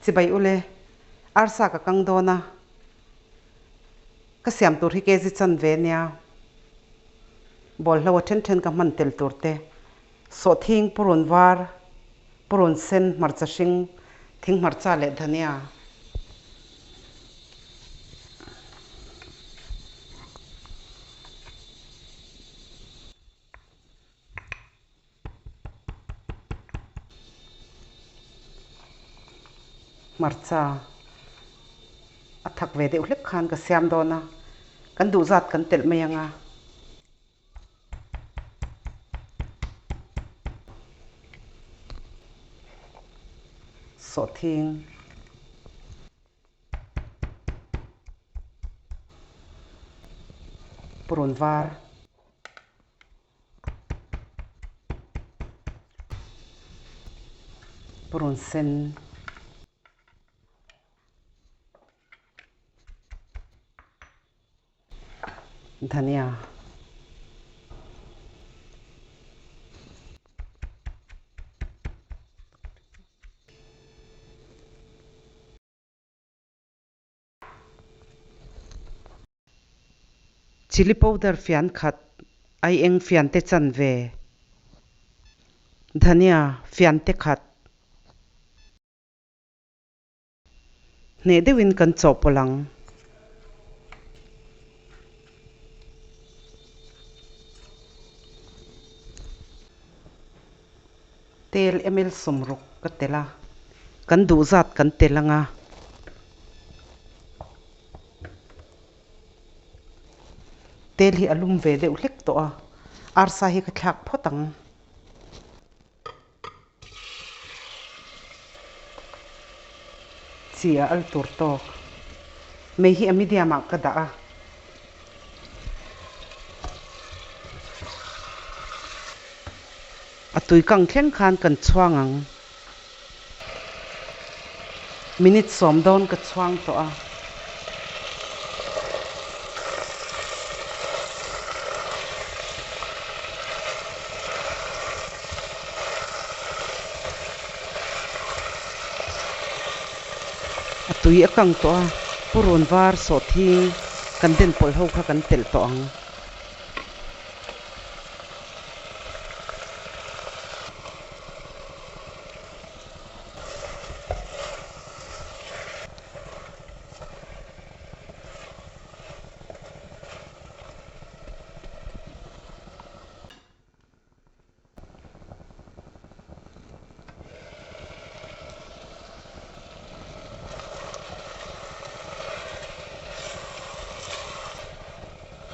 Chibai ule, arsa ka kang dawn a, ka siam tur hi kg chanve nia. Bawlhlo a then then ka hman tel tur te, sawhthing, purun var, purun sen, hmarcha hring, thing hmarcha leh dhania. Hmarcha a thak ve deuh hlek khan ka siam dawn a, kan duh zat kan telh mai ang a. Sawhthing. Purun var. Purun sen. Dhania. Chilli powder fian khat, aieng fian te chanve, dhania fian te khat. Hneh deuhin kan chawhpawlh ang. Tel ml 60 ka tel a, kan duh zat kan tel ang a. Tel hi a lum ve deuh hlek tawh a, arsa hi ka thlak phawt ang. Chi a al tur tawk. Mei hi a medium ah ka dah a. A tui kang thleng khan kan chhuang ang. Minute 10 dawn ka chhuang tawh a. A tui a kang tawh a, purun var sawhthing kan den pawlh ho kha kan telh tawh ang.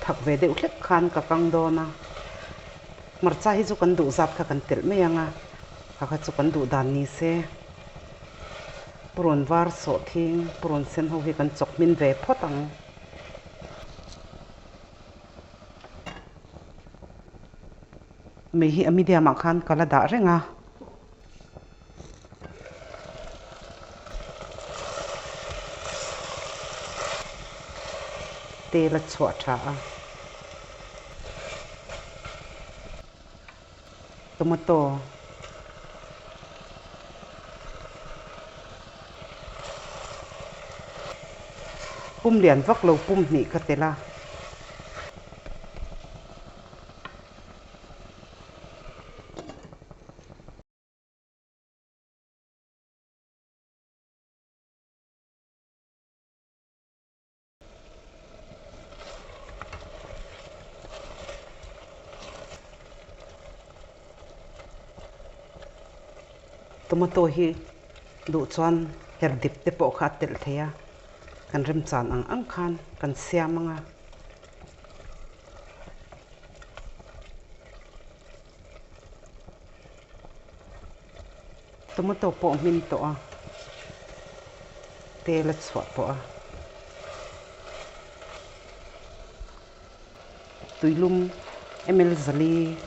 Thak ve deuh hlek khan ka kang dawn a, hmarcha hi chu kan duh zat kha kan telh mai ang a, kha kha chu kan duh dan ni se. Purun var sawhthing, purun sen ho hi kan chawk hmin ve phawt ang. Mei hi a medium ah khan ka la dah reng a. Tel a chhuah tha a. Tomato. Pum lian vak lo pum hnih ka tel a. Tomato hi duh chuan her dip te pawh kha a telh thei a, kan remchan ang ang khan kan siam ang a. Tomato pawh hmin tawh a, tel a chhuah tawh a. Tuilum ml 400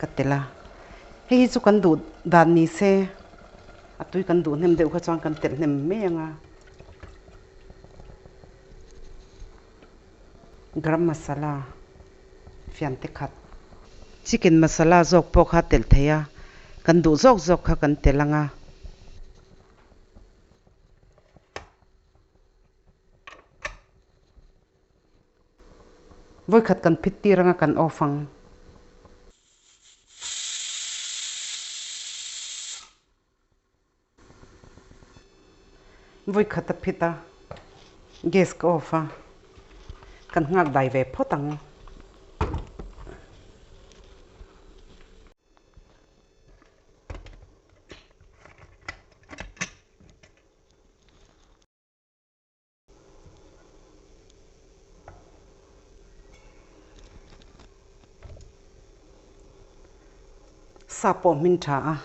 ka tel a, hei hi chu kan duh dan ni se a tui kan duh hnem deuh kha chuan kan telh hnem mai ang a. Garam masala fian te khat. Chicken masala zawk pawh kha telh thei a, kan duh zawk zawk kha kan telh ang a. Vawikhat kan phit tir anga kan off ang. Vawikhat a phit a, gas ka off a, kan nghak dai ve phawt ang. Sa pawh hmin tha a.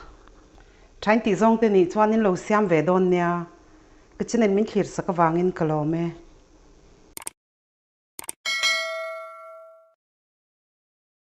Thain tih zawng te nih chuan in lo siam ve dawn nia. Ka channel min thlir sak avangin ka lawm e.